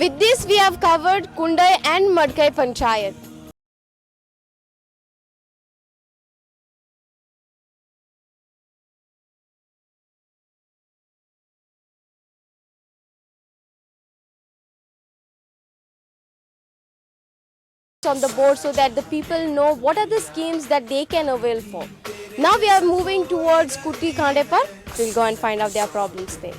With this, we have covered Kundai and Madkai Panchayat. On the board so that the people know what are the schemes that they can avail for. Now we are moving towards Kuti Khandepar. We'll go and find out their problems there.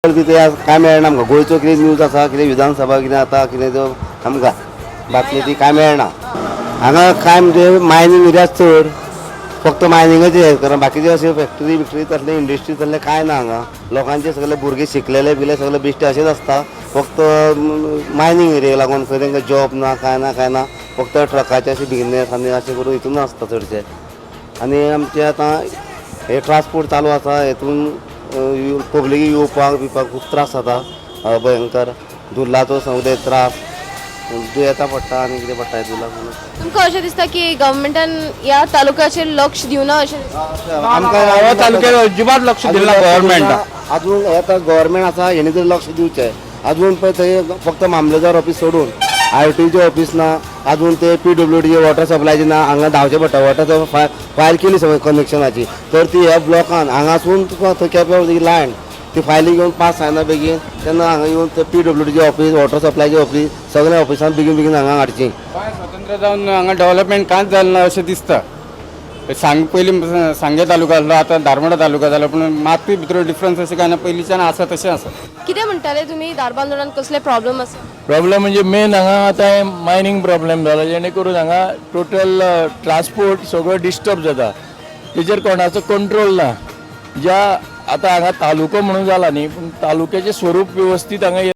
बी ते कांय मेळना आमकां. गोंयचो कितें news आसा, कितें विधानसभा कितें जाता, कितें त्यो आमकां बातमी ती कांय मेळना. हांगा कांय म्हणजे मायनींग एरिया चड, फक्त मायनिंगाचे हे कारण बाकीचे अशे फॅक्टरी बिक्टरी तसले इंडस्ट्री तसले कांय ना हांगा. लोकांचे सगळे भुरगे शिकलेले बिले सगळे बेश्टे अशेच आसता. फक्त मायनींग एरियाक लागून खंय तांकां जॉब ना, कांय ना, कांय ना. फक्त ट्रकाचे अशे बिजनेस आनी अशें करून हितून आसता चडशे. आनी आमचे आतां हे ट्रान्सपोर्ट चालू आसा, हेतून पब्लिक येवपाक बिवपाक खूब त्रास जाता. भयंकर धुल्लाचो सगळे त्रास, दुयेंतां पडटा आनी कितें पडटा हेतून लागून. तुमकां अशें दिसता की गव्हर्मेंटान ह्या तालुक्याचेर लक्ष दिवना अशें दिसता? आमकां हो तालुक्यार अजिबात लक्ष दिलें ना गव्हर्मेंटान. अजून आतां गव्हर्मेंट आसा हेणी तरी लक्ष दिवचें. अजून पळय थंय फक्त मामलेदार ऑफीस सोडून आर टीचे ऑफीस ना अजून, ते पीडब्ल्यूडी वॉटर सप्लायची ना. हांगा धांवचें पडटा. वॉटर फायल केली सगळी कनेक्शनाची तर ती ह्या ब्लॉकान हांगासून तुका थंय केप्यां लायन ती फायली घेवन पास जायना बेगीन. तेन्ना हांगा येवन ते पीडब्ल्यूडीचे ऑफीस, वॉटर सप्लायचे ऑफीस, सगळ्या ऑफिसान बेगीन बेगीन हांगा हाडची. गोंय स्वतंत्र जावन हांगा डेव्हलपमेंट कांयच जालें ना अशें दिसता. सांग पयलीं सांगे तालुका आसलो, आतां धारबांदोडा तालुका जालो, पूण मातूय भितर डिफरन्स अशें कांय ना, पयलींच्यान आसा तशें आसा. कितें म्हणटाले तुमी, धारबांदोडान कसले प्रॉब्लम आसा? प्रॉब्लेम म्हणजे मेन हांगा आतां मायनींग प्रॉब्लेम जाला, जेणे करून हांगा टोटल ट्रान्सपोर्ट सगळो डिस्टर्ब जाता. तेजेर कोणाचो कंट्रोल ना. ज्या आतां हांगा तालुको म्हणून जाला न्ही, पूण तालुक्याचें स्वरूप वेवस्थीत हांगा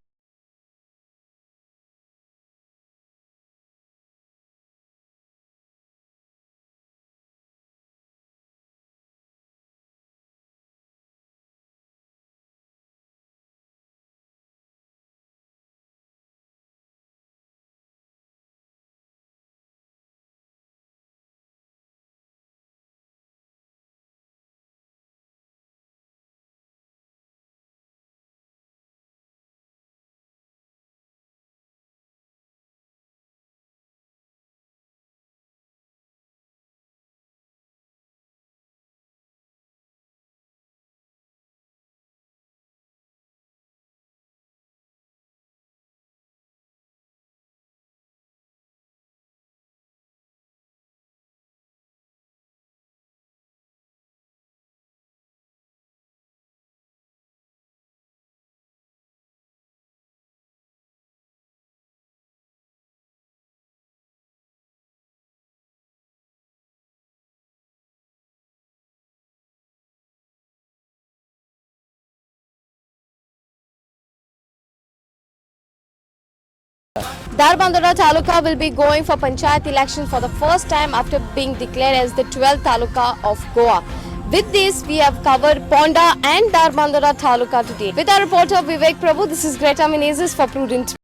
Dharbandora Taluka will be going for Panchayat election for the first time after being declared as the 12th Taluka of Goa. With this, we have covered Ponda and Dharbandora Taluka today. With our reporter Vivek Prabhu, this is Greta Menezes for Prudent.